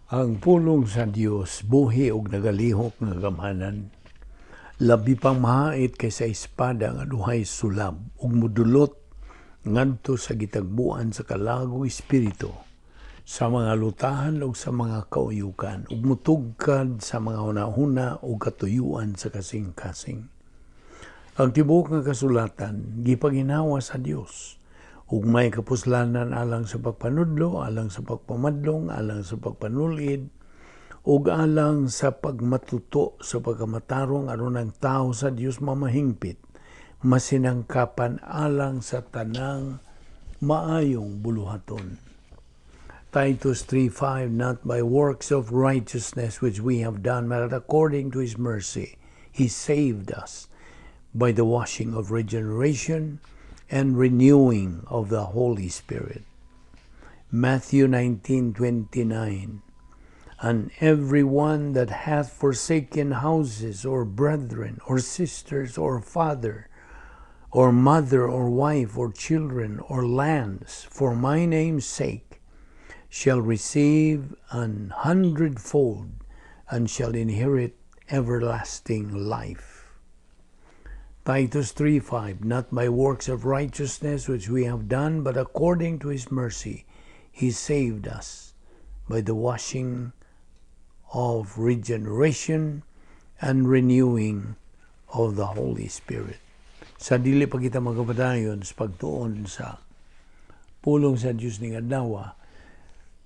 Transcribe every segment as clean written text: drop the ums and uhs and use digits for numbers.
Ang pulong sa Dios buhi ug nagalihok nga gamhanan. Labi pang mahait kaysa espada nga duhay sulab ug mudulot ngadto sa gitagbuan sa kalag ug espiritu, sa mga lutahan ug sa mga kauyukan, ug mutugkad sa mga hunahuna ug katuyuan sa kasing-kasing. Ang tibuok nga kasulatan gipaginhawa sa Dios ug may kapuslanan alang sa pagpanudlo, alang sa pagpamadlong, alang sa pagpanulid, ug alang sa pagmatuto sa pagkamatarong, aron ang tao sa Dios mamahingpit, masinangkapan alang sa tanang maayong buluhaton. Titus 3:5, "Not by works of righteousness which we have done, but according to his mercy he saved us by the washing of regeneration and renewing of the Holy Spirit." Matthew 19:29, "And every one that hath forsaken houses or brethren or sisters or father or mother or wife or children or lands for my name's sake shall receive an hundredfold and shall inherit everlasting life." Titus 3:5, "Not by works of righteousness which we have done, but according to his mercy he saved us by the washing of regeneration and renewing of the Holy Spirit." Sa dili pa kita magapadayon sa pagtuon sa pulong sa Dios ning adlaw,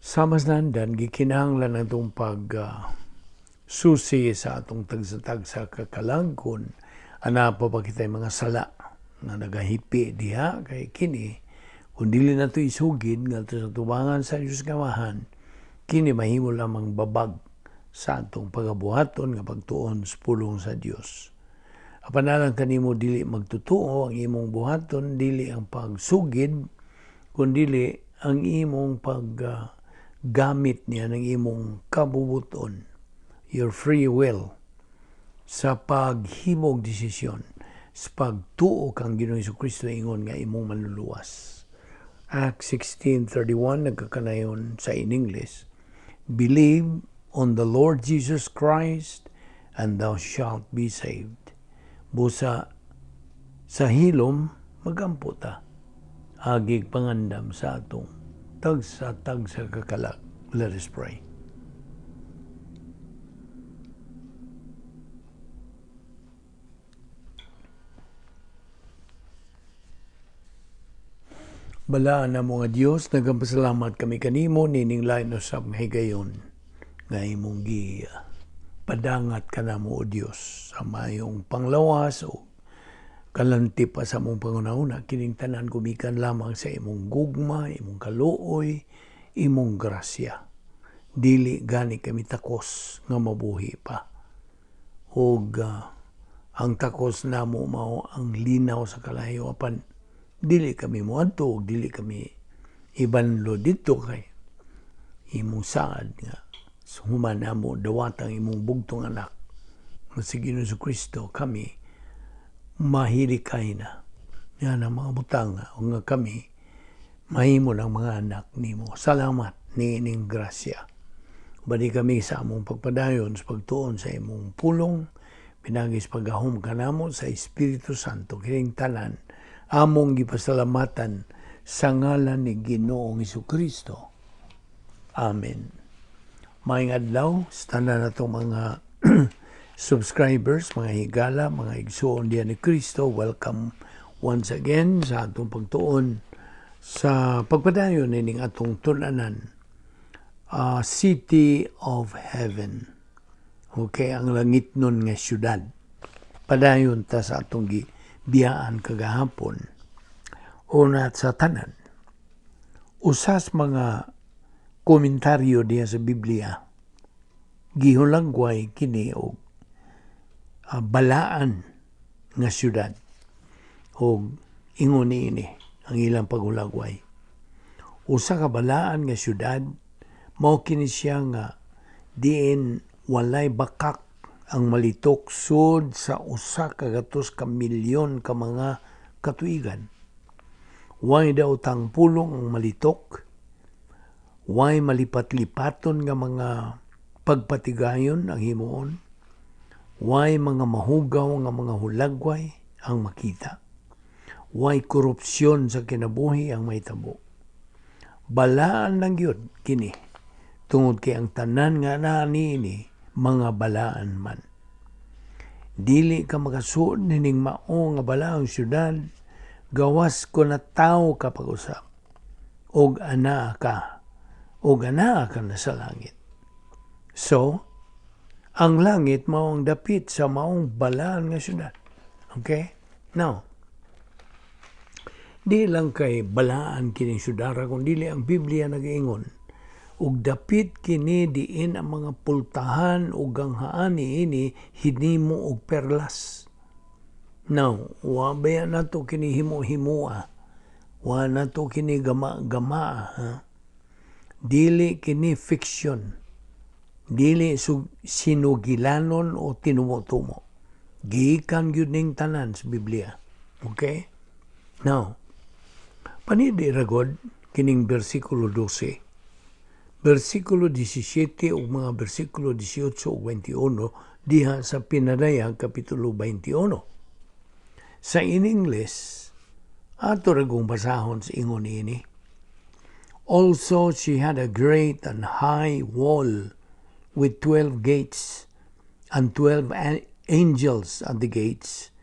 sa mas nandan gikinahanglan atong pag susi sa atong tagsa-tagsa kakalag kung ana pa ba kitay mga sala nga nagahipi diha, kay kini kung dili nato isugid ngadto sa tubangan sa Dios nga Amahan, kini mahimo lamang babag sa atong pagabuhaton nga pagtuon sa pulong sa Dios. Apan alang kanimo dili magtotoo ang imong buhaton, dili ang pagsugid, kundili ang imong pag gamit niya ng imong kabubuton, your free will, sa paghimog desisyon, sa pagtuo kang Ginoong Kristo ingon nga imong manluluwas. Acts 16:31 nagkakanayon sa in English, "Believe on the Lord Jesus Christ and thou shalt be saved." Busa sa hilom magampo ta agig pangandam sa atong tagsa-tagsa kakalag. Let us pray. Balaan na mga Dios, nagpasalamat kami kanimo nining lain usab nga higayon nga imong gi padangat kanamo, o Dios, sa mayong panglawas o kalanti pa sa among pangunahuna. Kining tanan gumikan lamang sa imong gugma, imong kaluoy, imong grasya. Dili gani kami takos nga mabuhi pa og ang takos namo mao ang linaw sa kalayo, apan dili kami moadto ug dili kami ibanlo didto kay imong saad nga human namo dawatang imong bugtong anak nga si Ginoong Kristo, kami mahilikay na yan ang mga butang o nga kami mahimo ng mga anak nimo. Salamat niining grasya. Bali kami sa among pagpadayon sa pagtuon sa imong pulong pinagi sa paggahom kanamo sa Espiritu Santo. Kining tanan among gipasalamatan sa ngalan ni Ginoong Kristo. Amen. Maayong adlaw sa tanan natong mga subscribers, mga higala, mga igsuon diyan ni Kristo. Welcome once again sa atong pagtuon sa pagpadayon nining atong tun-anan, City of Heaven. Okay, ang langit nun nga syudad. Padayon ta sa atong gibiyaan kagahapon. Una sa tanan, usas mga komentaryo diya sa Biblia, gihulagway kini og balaan nga syudad og ingon niini ang ilang paghulagway. Usa ka balaan nga syudad mao kini siya nga diin walay bakak ang malitok sud sa 100 ka milyon ka mga katuigan. Way daotang pulong ang malitok. Way malipat-lipaton nga mga pagpatigayon ang himuon. Way mga mahugaw nga mga hulagway ang makita. Way korupsyon sa kinabuhi ang mahitabo. Balaan lang gyud kini tungod kay ang tanan nga naa niini mga balaan man. Dili ka makasuod nining mao nga balaang syudad gawas kon tawo ka pag-usab og anaa ka na sa langit. So, ang langit mao ang dapit sa maong balaan nga syudad. Okay? Now, di lang kay balaan kining syudad, kung dili ang Biblia nagaingon ug dapit kini diin ang mga pultahan ug ganghaan niini hinimo og perlas. Now, wa ba nato kini himo-himoa? Wa nato kini gama-gama, ha? Dili kini fiction. Dili sinugilanon o tinumo-tumo. Gikan gyud ning tanan sa Biblia. Okay? Now, panidi ragod kining bersikulo 12, bersikulo 17 ug mga bersikulo 18 ug 21 diha sa Pinadayag kapitulo 21. Sa in English, ato ra kong basahon sa ingon ini. "Also she had a great and high wall with 12 gates and 12 angels at the gates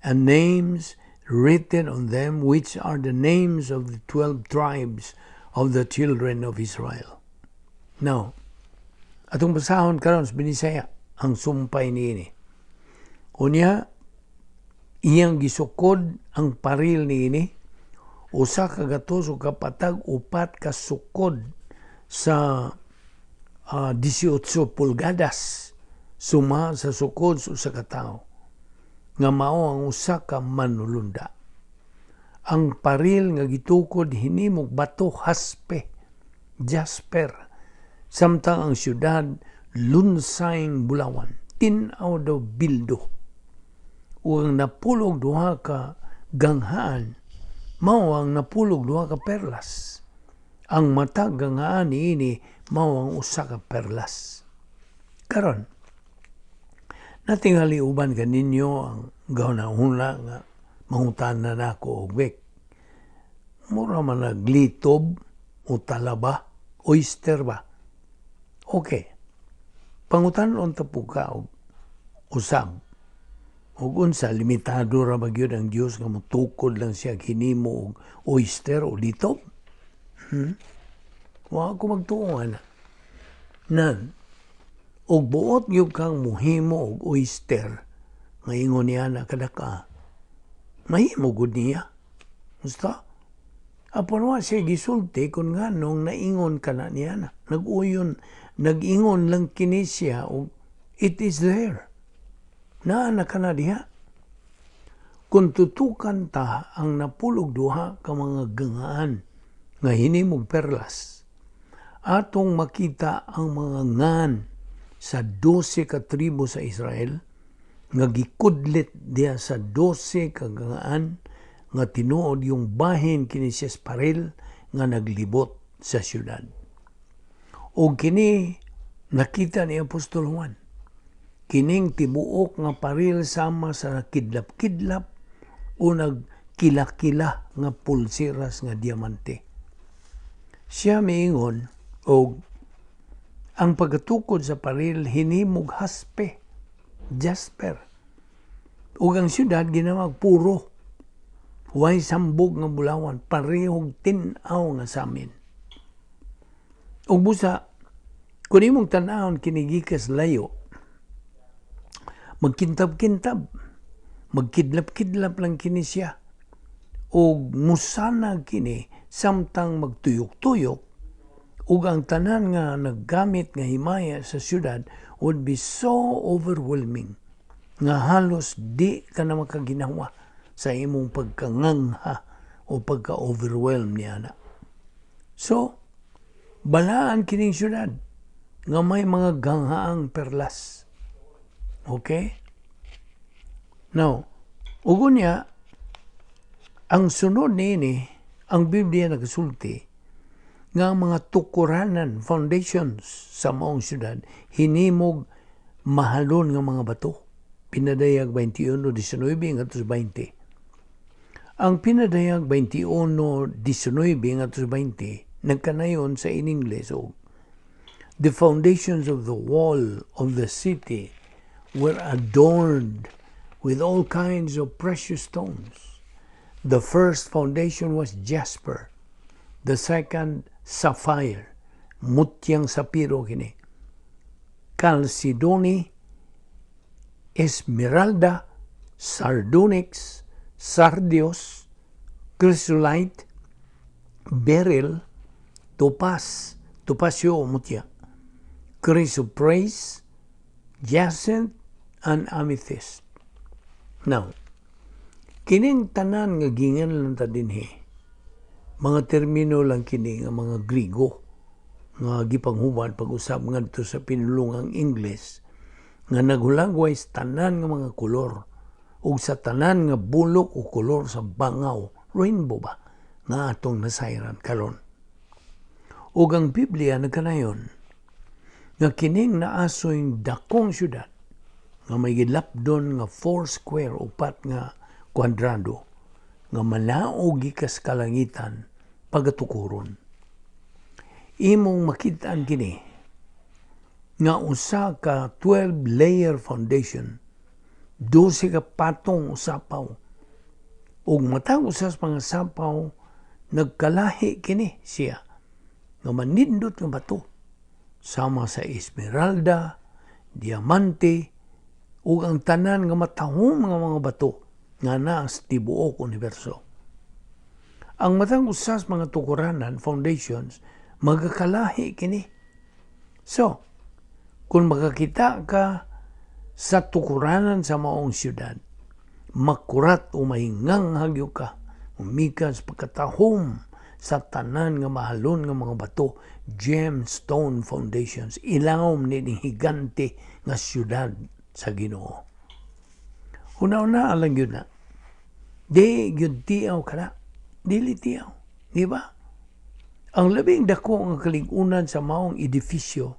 and names written on them, which are the names of the 12 tribes of the children of Israel." Now, atong basahon karon sa Binisaya ang sumpay niini. "Unya, iyang gisukod ang paril niini, 184 ka sukod sa 18 pulgadas, suma sa sukod sa usa ka tawo nga mao ang usa ka manulunda. Ang paril nga gitukod hinimog bato haspe, jasper, samtang ang syudad lunsayng bulawan, tin-aw daw bildo. Ug ang 12 ka ganghaan mao ang 12 ka perlas. Ang matag ganghaan niini mao ang usa ka perlas." Karon, natingali uban kaninyo ang gahuna-huna nga mangutana nako og bek. Mura man naglitob o talaba, oyster ba? Okay. Pangutan-on ta po ka og usab. Ug unsa, limitado ra ba gyud ang Dios nga motukod lang siya hinimo og oyster o litob? Wa ko magtuo ana. Nan, og buot gyud kang muhimo og oyster nga ingon niya na kadaka, mahimo gud niya. Gusto? Apan wa siya gisulti kung nganong naingon ka na niya na. Nag-uyon, nag-ingon lang kini siya og it is there. Naa na ka na diha. Kung tutukan ta ang 12 ka mga gangaan nga hinimog perlas, atong makita ang mga ngan sa 12 ka tribo sa Israel nga gikudlit diha sa 12 ka gangaan nga tinuod yung bahin kini siya sa paril nga naglibot sa syudad. O kini nakita ni Apostol Juan. Kining tibuok nga paril sama sa kidlap-kidlap o nagkila-kila nga pulseras nga diamante. Siya miingon og ang pagkatukod sa paril hinimog haspe, jasper. Ug ang syudad ginawag puro. Way sambog nga bulawan, parehog tin-aw nga samin. Ug busa, kung imong tan-awon kini gikas layo, magkintab-kintab, magkidlap-kidlap lang kini siya. Og musanag kini samtang magtuyok-tuyok, ug ang tanan nga naggamit nga himaya sa syudad would be so overwhelming nga halos di ka na makaginawa sa imong pagkangangha o pagka-overwhelm niya na. So, balaan kining syudad nga may mga ganghaang perlas. Okay? Now, ug unya, ang sunod niini, ang Biblia nagasulti, Nga ang mga tukuranan, foundations sa maong syudad, hinimog mahalon nga mga bato. Pinadayag 21:19 ngadto sa 20. Ang Pinadayag 21:19 ngadto sa 20 nagkanayon sa in English og "The foundations of the wall of the city were adorned with all kinds of precious stones. The first foundation was jasper, the second sapphire, mutyang sapiro kini, chalcedony, esmeralda, sardonyx, sardius, chrysolite, beryl, topaz, topazio mutya, chrysoprase, jacinth, and amethyst." Now, kining tanan nga gingan lang ta dinhi, mga termino lang kini nga mga Grigo nga gipanghubad pag-usab ngadto sa pinulungang Ingles nga naghulagway sa tanan nga mga kolor ug sa tanan nga bulok o kolor sa bangaw, rainbow ba, nga atong nasayran karon. Ug ang Biblia nagkanayon nga kining naasoy dakong syudad nga may gilapdon nga four square, upat nga kwadrado, nga manaog gikas kalangitan pagatukuron. Imong makitaan kini nga usa ka 12 layer foundation, 12 ka patong sapaw, ug matag usa sa mga sapaw nagkalahi kini siya nga manindot nga bato sama sa esmeralda, diamante ug ang tanan nga matahom nga mga bato nga naa sa tibuok universo. Ang matag usa sa mga tukuranan, foundations, magkakalahi kini. So, kung makakita ka sa tukuranan sa maong syudad, makurat o mahinganghag ka, umikan sa pagkatahom sa tanan nga mahalon nga mga bato, gemstone foundations, ilawom ni higante nga syudad sa Ginoo. Una-una lang yun na. Di gyud tiaw kana. Dili tiaw. Di ba? Ang labing dako nga kalig-unan sa maong edifisyo,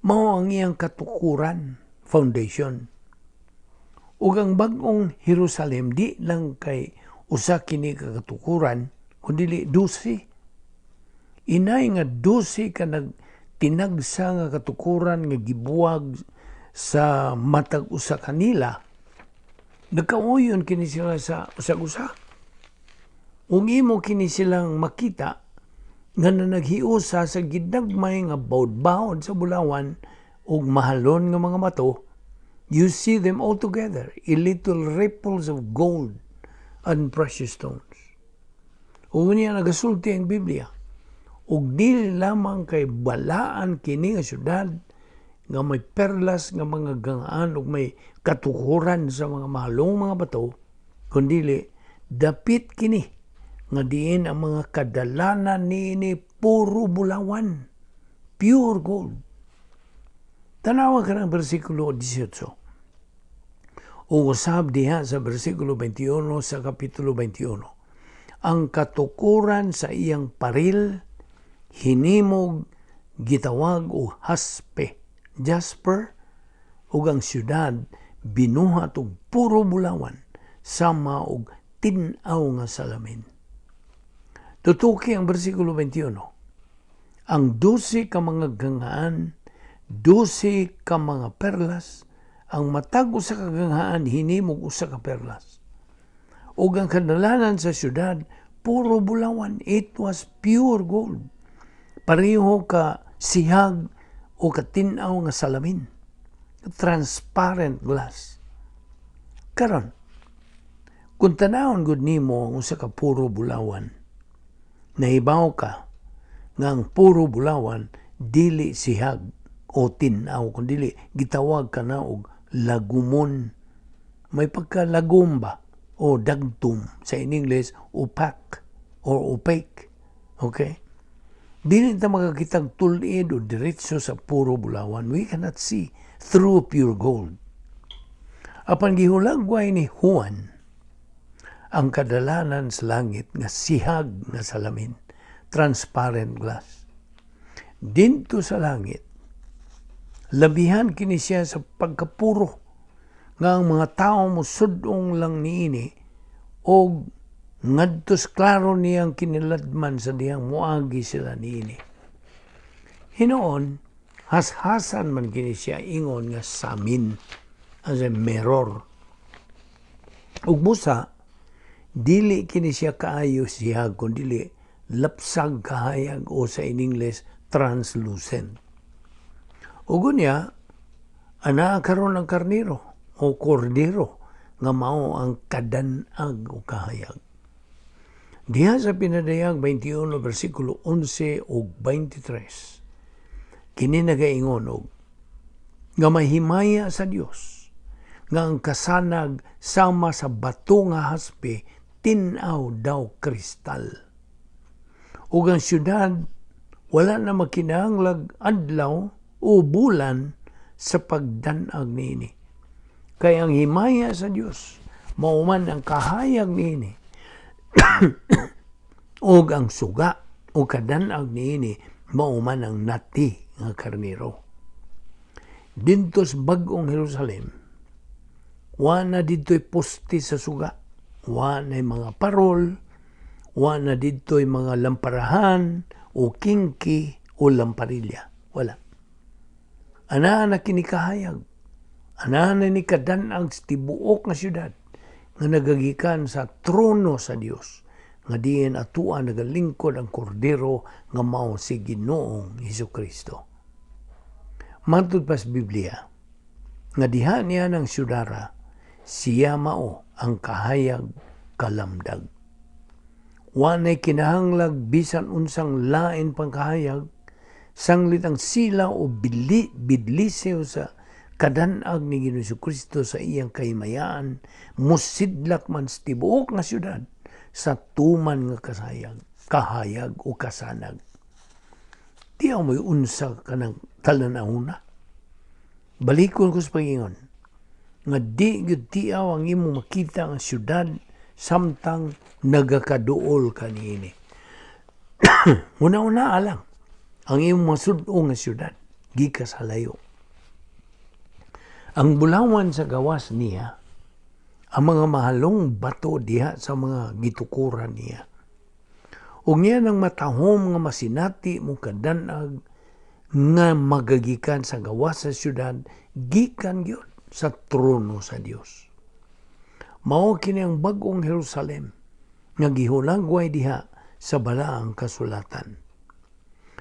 mao ang iyang katukuran, foundation. Ug ang Bag-ong Jerusalem di lang kay usa kini ka katukuran, kundi 12. Inay nga 12 ka nagtinagsa nga katukuran nga gibuwag sa matag usa kanila, nagkauyon kini sila sa usag-usa. Ug imo kini silang makita nga na naghiusa sa gidagmay nga bawd-bawd sa bulawan ug mahalon nga mga bato, you see them all together in little ripples of gold and precious stones. Ug niya nagasulti ang Biblia, ug dili lamang kay balaan kini nga syudad nga may perlas nga mga gangaan ug may katukuran sa mga mahalong mga bato, kundili dapit kini nga diin ang mga kadalanan niini puro bulawan, pure gold. Tanawa ka ng versikulo 18. O usab diha sa versikulo 21 sa kapitulo 21. Ang katukuran sa iyang paril, hinimog, gitawag o haspe, jasper, ug ang syudad binuhat og puro bulawan sama og tin-aw nga salamin. Tutuki ang bersikulo 21. Ang 12 ka mga ganghaan, 12 ka mga perlas, ang matag usa ka ganghaan hinimog usa ka perlas. Ug ang kadalanan sa syudad, puro bulawan. It was pure gold. Pareho ka sihag o katin-aw nga salamin. Transparent glass. Karon, kung tanawon gud nimo ang usa ka puro bulawan, nahibaw ka nga ang puro bulawan dili sihag o tin-aw, kundi gitawag ka na og lagumon. May pagkalagom ba o dagtom sa in English, opaque or opaque. Okay? Dili ta makakitag tulid o diretso sa puro bulawan. We cannot see through pure gold. Apan gihulagway ni Juan ang kadalanan sa langit nga sihag nga salamin. transparent glass. Didto sa langit, labihan kini siya sa pagkapuro nga ang mga tao mosud-ong lang niini og ngadtos klaro niyang kiniladman sa dihang muagi sila niini. Hinuon, hashasan man kini siya ingon nga samin, as a mirror. Ug busa, dili kini siya kaayo siyag, kun dili lapsag kahayag o sa in English, translucent. Ug unya, anaa karon ang karniro o kordero nga mao ang kadanag o kahayag. Diha sa Pinadayag 21 versikulo 11 ug 23, kini nagaingon og nga mahimaya sa Dios nga ang kasanag sama sa bato nga haspe, tin-aw daw kristal. Ug ang syudad wala na makinahanglag adlaw o bulan sa pagdanag niini. Kay ang himaya sa Dios mao man ang kahayag niini, ug ang suga o kadanag niini mao man ang nati nga karniro. Didto sa Bag-ong Jerusalem, wa na didto'y poste sa suga, wa na mga parol, wa na didto'y mga lamparahan o kingki o lamparilya. Wala. Anaa na kini kahayag. Anaa na ni kadanag sa tibuok nga syudad nga nagagikan sa trono sa Dios nga diin atua nagalingkod ang kordero nga mao si Ginoong Hesus Kristo. Matud pa sa Biblia nga diha niya ng syudara, siya mao ang kahayag kalamdag. Wa nay kinahanglag bisan unsang lain pang kahayag sanglit ang sila o bili, bidlisew sa kadanag ni Ginoong Kristo sa iyang kahimayaan musidlak man sa tibuok nga syudad sa tuman nga kasayag, kahayag o kasanag. Di mo'y unsa kanang talanahuna. Balikon ko sa pagingon nga di gyud tiaw ang imong makita ang syudad samtang nagakaduol kaniini. Una-una alang ang imong masud-ong nga syudad gikas sa layo. Ang bulawan sa gawas niya, ang mga mahalong bato diha sa mga gitukuran niya. Ug niya nang matahom nga masinati mo kadanag nga magagikan sa gawas sa syudad, gikan gyud sa trono sa Dios. Mao kini ang Bag-ong Jerusalem nga gihulagway diha sa Balaang Kasulatan.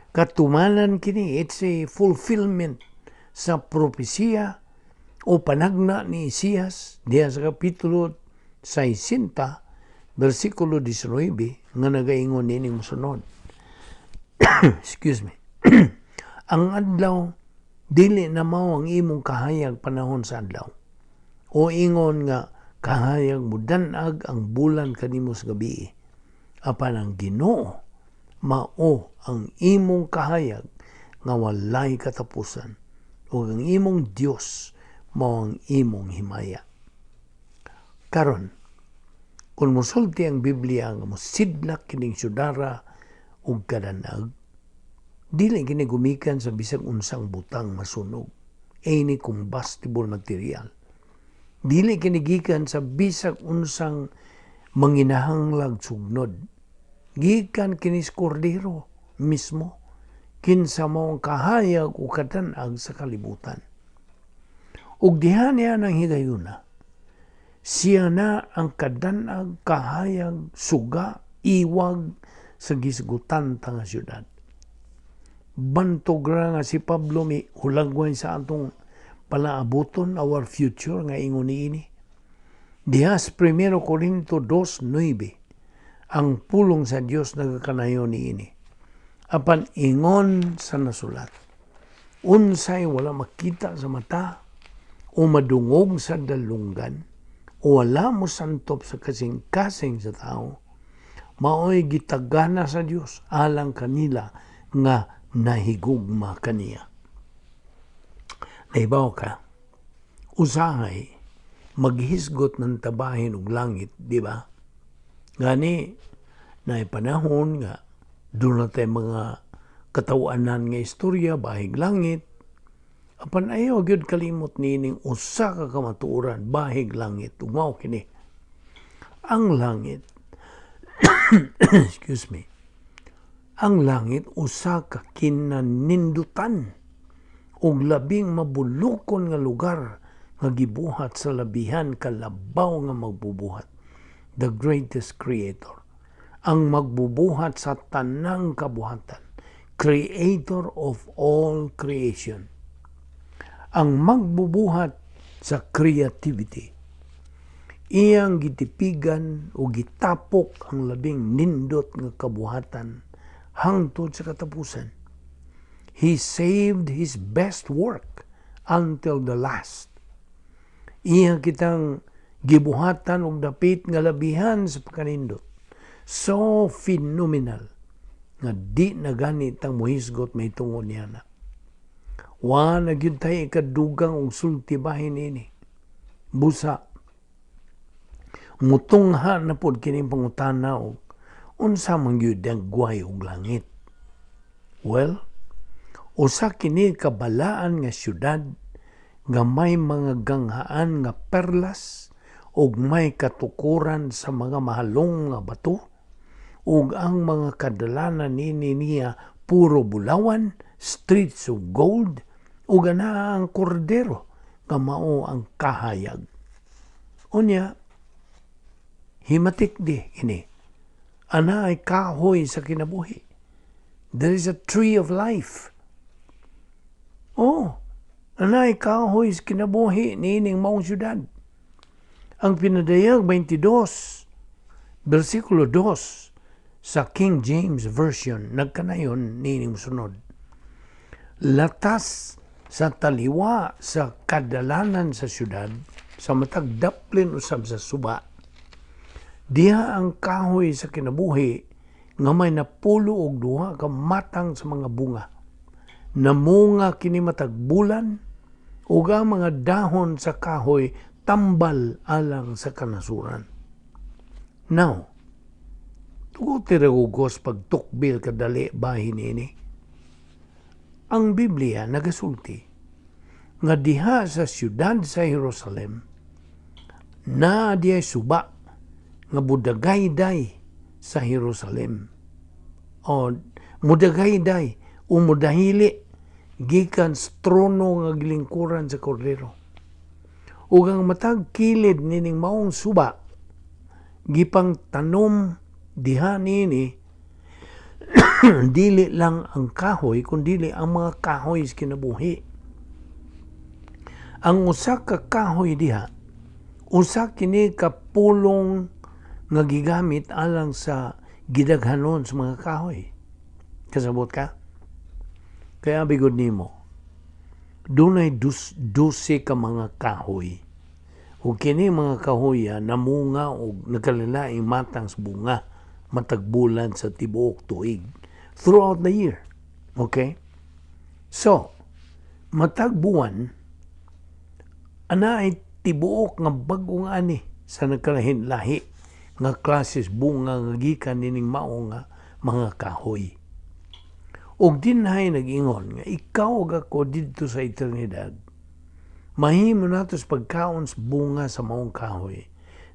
Katumanan kini, it's a fulfillment sa propesiya o panagna ni Isaias diha sa kapitulo 60 versikulo 19 nga nagaingon nining mosunod. Excuse me. "Ang adlaw dili na mao ang imong kahayag panahon sa adlaw. O ingon nga kahayag mudanag ang bulan kanimo sa gabi. Apan ang Ginoo mao ang imong kahayag nga walay katapusan ug ang imong Dios mao ang imong himaya." Karon, kung musulti ang Biblia nga mosidlak kining syudara ug kadanag, dili kini gumikan sa bisag unsang butang masunog, any combustible material. Dili kini gikan sa bisag unsang manginahanglag sugnod. Gikan kini sa kordero mismo, kinsa mao ang kahayag o kadanag sa kalibutan. Ug diha niya ng higayuna, siya na ang kadanag, kahayag, suga, iwag sa gisgutan ta nga syudad. Bantog ra nga si Pablo mi hulagway sa atong palaabuton, our future, nga ingon niini. Diha sa 1 Corinto 2:9, ang pulong sa Dios nagakanayon niini. "Apan ingon sa nasulat, unsay wala makita sa mata o madungog sa dalunggan o wala mo santop sa kasing-kasing sa tao, maoy gitagana sa Dios alang kanila nga nahigugma kaniya." Nahibaw ka, usahay maghisgot ng tabahin og langit, di ba? Gani, na panahon nga Duna tay mga katawanan nga istorya bahig langit. Apan ayaw gyud kalimot niining usa ka kamatuoran bahig langit, ug mao kini: ang langit, excuse me, ang langit usa ka kinanindutan ug labing mabulukon nga lugar nga gibuhat sa labihan kalabaw nga magbubuhat, the greatest creator, ang magbubuhat sa tanang kabuhatan, creator of all creation, ang magbubuhat sa creativity. Iyang gitipigan o gitapok ang labing nindot nga kabuhatan hangtod sa katapusan. He saved his best work until the last. Iya kitang gibuhatan og dapit nga labihan sa pagkanindot. So phenomenal nga di na gani tang muhisgot mahitungod niya na. Wa na gyud tay ikadugang og sulti bahin ini. Busa mutungha na pod kining pangutana og unsa man gyud ang gway og langit. Well, usa kini ka balaan nga syudad nga may mga ganghaan nga perlas ug may katukoran sa mga mahalong nga bato, ug ang mga kadalanan nini niya puro bulawan, streets of gold, ug ana ang kordero nga mao ang kahayag. Unya, himatik di ini. Ana ay kahoy sa kinabuhi. There is a tree of life. Oh, ana ay kahoy sa kinabuhi niining maong syudad. Ang Pinadayag 22, versikulo 2 sa King James Version, nagkanayon niining sunod: "Latas sa taliwa sa kadalanan sa syudad, sa matag daplin usab sa suba, diha ang kahoy sa kinabuhi nga may 12 ka matang sa mga bunga. Namunga kini matag bulan, ug ang mga dahon sa kahoy tambal alang sa kanasuran." Now, tuguti ra gugos pagtukbil kadali bahin ini. Ang Biblia nagasulti nga diha sa siyudad sa Jerusalem na diha suba nga budagayday sa Jerusalem. O mudagayday o mudahili gikan sa trono nga gilingkuran sa kordero. Ug ang matag kilid nining maong suba gipang tanom diha niini dili lang ang kahoy kundili ang mga kahoy sa kinabuhi. Ang usa ka kahoy diha, usa kini ka pulong nga gigamit alang sa gidaghanon sa mga kahoy. Kasabot ka? Kaya bigod nimo, dunay 12 ka mga kahoy. Ug kini mga kahoya namunga og nagkalain matang sa bunga matag bulan sa tibuok tuig, throughout the year. Okay? So, matag buwan, ana ay tibuok nga bag-ong ani sa nagkalahin lahi nga klases bunga nga gikan nining mao nga mga kahoy. Ug dinhay nag-ingon nga ikaw ug ako didto sa eternidad, mahimo nato sa pagkaon sa bunga sa maong kahoy,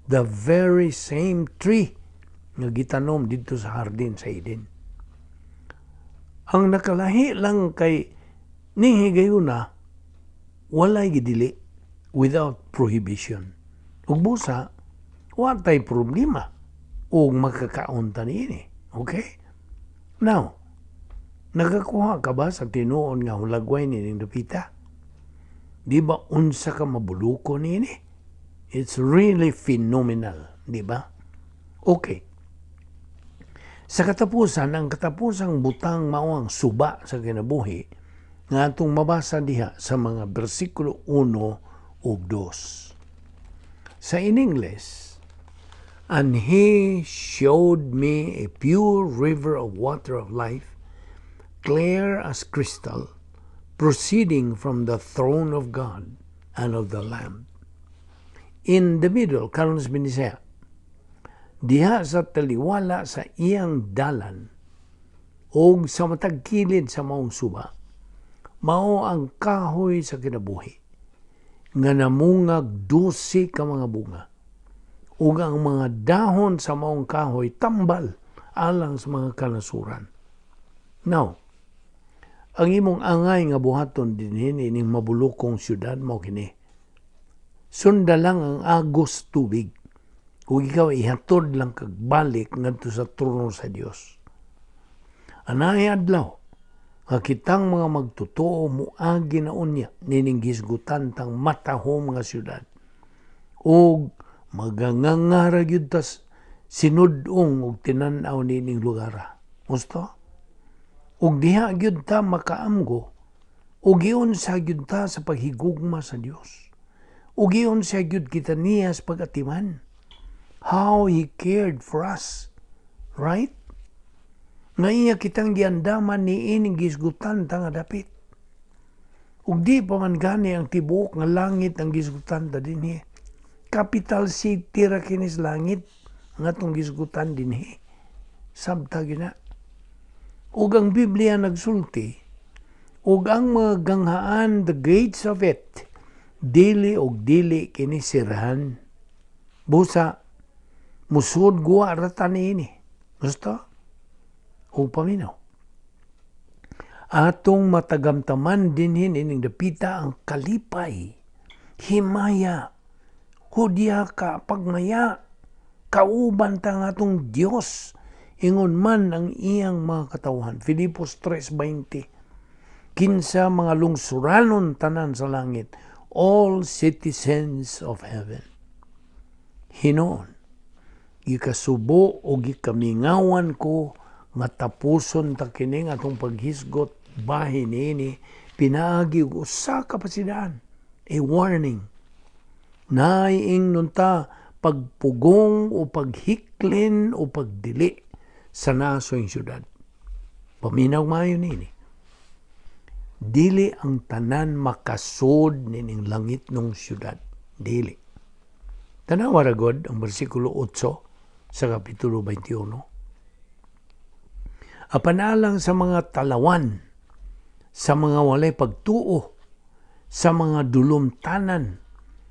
the very same tree nga gitanom didto sa hardin sa Eden. Ang nakalahi lang kay ning higayuna walay gidili, without prohibition. Ug busa wa tay problema ug makakaon ta niini. Okay? Now, nagakuha ka ba sa tinuon nga hulagway nining dapita? Di ba unsa ka mabuluko niini? It's really phenomenal, di ba? Okay. Sa katapusan, ang katapusang butang mao ang suba sa kinabuhi nga atong mabasa diha sa mga bersikulo 1 ug 2. Sa in English, "And he showed me a pure river of water of life, clear as crystal, proceeding from the throne of God and of the Lamb." In the middle, karon sa Binisaya, diha sa taliwala sa iyang dalan, Ug sa matag kilid sa maong suba, mao ang kahoy sa kinabuhi nga namungag 12 ka mga bunga. Ug ang mga dahon sa maong kahoy tambal alang sa mga kanasuran. Now, ang imong angay nga buhaton dinhi ining mabulokong syudad mao kini. Sunda lang ang agos tubig. Ug ikaw ihatod lang kag balik ngadto sa trono sa Dios. Anay adlaw nga kitang mga magtotoo moagi na unya nining gisgutan tang matahom nga syudad. Ug maganganga ra gyud tas sinud-ong og tinan-aw nining lugar. Gusto? Ug diha gyud ta makaamgo ug giunsa gyud ta sa paghigugma sa Dios. Ug giunsa gyud kita niya sa pag-atiman. How He cared for us. Right? Nga iya kitang giandaman niining gisgutan ta nga dapit. Ug di pa man gani ang tibuok nga langit ang gisgutan ta dinhi. Capital city ra kini sa langit nga atong gisgutan dinhi. Sabta gyud na. Ug ang Biblia nagsulti, ug ang mga ganghaan, the gates of it, dili og dili kini sirahan. Busa, musod guwa ra ta niini. Gusto? O paminaw. Atong matagamtaman dinhin ining dapita ang kalipay, himaya, hudya ka, pagmaya, kauban ta nga atong Dios, ingon man ang iyang mga katawhan. Filipos 3:20. Kinsa mga lungsuranon tanan sa langit, all citizens of heaven. Hinoon, gikasubo o gikamingawan ko nga tapuson ta kini nga atong paghisgot bahin niini pinaagi og usa ka pasidaan, a warning. Naay ingnon ta pagpugong o paghiklin o pagdili sa nasoy syudad. Paminaw maayo nini. Dili ang tanan makasud nining langit nung syudad. Dili. Tanawa ra god ang bersikulo 8 sa Kapitulo 21. Apan alang sa mga talawan, sa mga walay pagtuo, sa mga dulumtanan,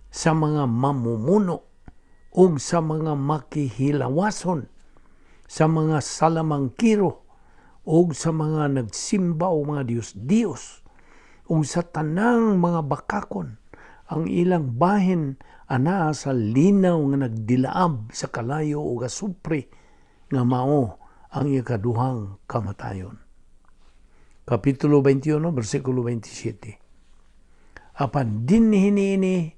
sa mga mamumuno, ug sa mga makihilawason, sa mga salamangkiro, ug sa mga nagsimba og mga Diyos-Diyos, ug sa tanang mga bakakon, ang ilang bahin anaa sa linaw nga nagdilaab sa kalayo ug asupre nga mao ang ikaduhang kamatayon. Kapitulo 21, versikulo 27. Apan dinhi niini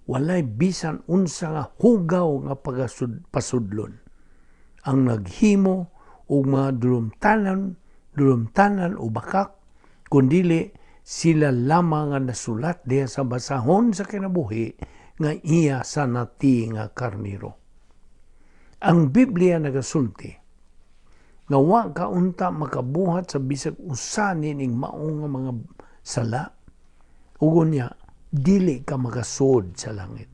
walay bisan unsa nga hugaw nga pasudlon ang naghimo og mga dulumtanan o bakak, kundili sila lamang nga nasulat diha sa basahon sa kinabuhi nga iya sa nati nga karniro. Ang Biblia nagasulti nga wa ka unta makabuhat sa bisag usa nining mao nga mga sala, ug unya dili ka makasud sa langit.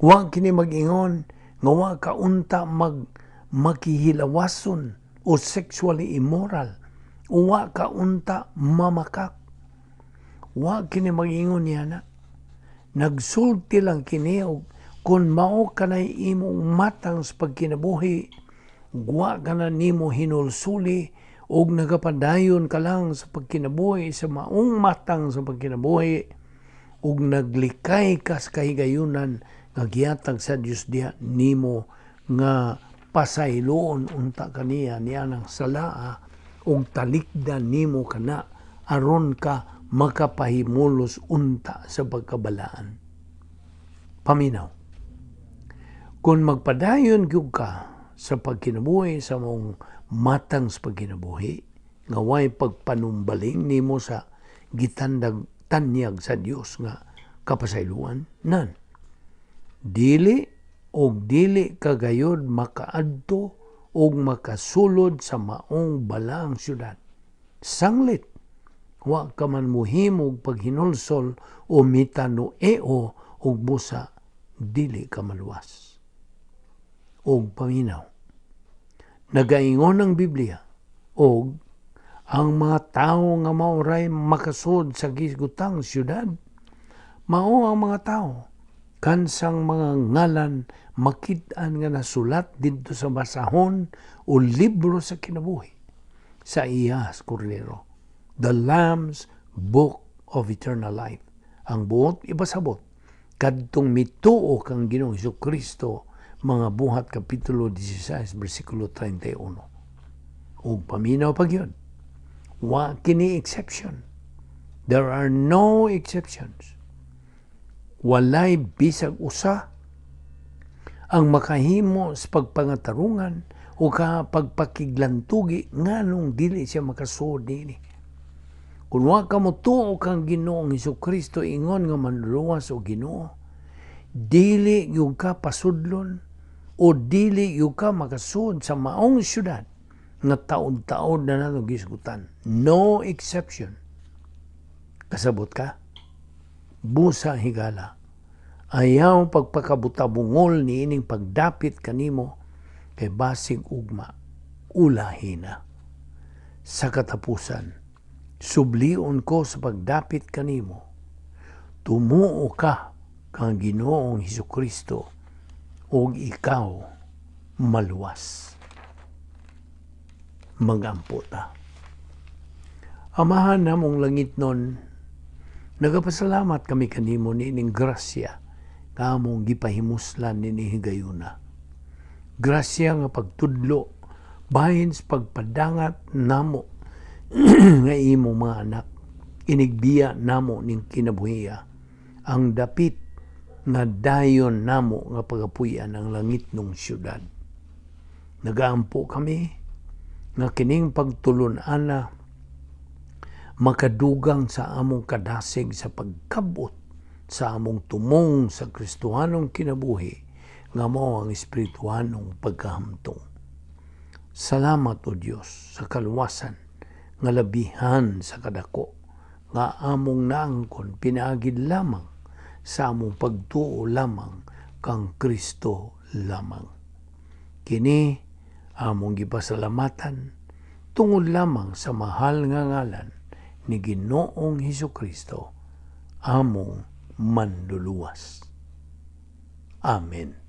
Wa kini mag-ingon nga wa ka unta mag makihilawason o sexually immoral. Wa ka unta mamakak. Wa kini mag-ingon niya na. Nagsulti lang kini og kung mao kanay imong matang sa pagkinabuhi, wa ka na nimo hinulsuli og nagapadayon ka lang sa pagkinabuhi sa maong matang sa pagkinabuhi ug naglikay ka sa kahigayunan nga gihatag sa Dios diha nimo nga pasayloon unta kaniya niya ng salaa ug talikdan nimo kana aron ka makapahimulos unta sa pagkabalaan. Paminaw. Kung magpadayon gyud ka sa pagkinabuhi sa mong matang sa pagkinabuhi, nga way pagpanumbaling nimo sa gitandag tanyag sa Dios nga kapasayloan, nan dili og dili ka gayod makaadto og makasulod sa maong balaang syudad. Sanglit wa ka man muhimog paghinulsol o metanoeo og busa dili ka maluwas. Og paminaw. Nagaingon ang Biblia Og ang mga tawo nga maoray makasud sa gisgutang syudad mao ang mga tawo kansang mga ngalan makit-an nga nasulat didto sa basahon o libro sa kinabuhi sa iyas kordero, the Lamb's Book of Eternal Life. Ang buot ipasabot, kadtong mituo kang Ginoong Kristo, Mga Buhat kapitulo 16 bersikulo 31. Ug paminaw pa gyud, wa kini exception. There are no exceptions. Walay bisag usa ang makahimo sa pagpangatarungan o ka pagpakiglantugi nganong dili siya makasuod niini. Kung wa ka motuo kang Ginoong Kristo ingon nga manluluwas o Ginoo, dili gyud ka pasudlon o dili gyud ka makasuod sa maong syudad nga taod-taod na nato gisgutan. No exception. Kasabot ka? Busa higala. Ayaw pagpakabutabungol ni ining pagdapit kanimo kay basig ugma ulahina. Sa katapusan, sublion ko sa pagdapit kanimo. Tumuo ka kang Ginoong Hesus Kristo ug ikaw maluwas. Magampo ta. Amahan namong langitnon, nagapasalamat kami kanimo niining grasya nga among gipahimuslan nini higayuna. Grasya nga pagtudlo bahin sa pagpadangat namo nga imong mga anak, inigbiya namo ning kinabuhiya, ang dapit nga dayon namo nga pagapuy-an, ang langitnong syudad. Nagaampo kami nga kining pagtulon-ana makadugang sa among kadasig sa pagkabot sa among tumong sa Kristohanong kinabuhi nga mao ang espirituhanong pagkahamtong. Salamat, O Dios, sa kaluwasan nga labihan sa kadako nga among naangkon pinaagi lamang sa among pagtuo lamang kang Kristo lamang. Kini among gipasalamatan tungod lamang sa mahal nga ngalan ni Ginoong Hesus Kristo, among manluluwas. Amen.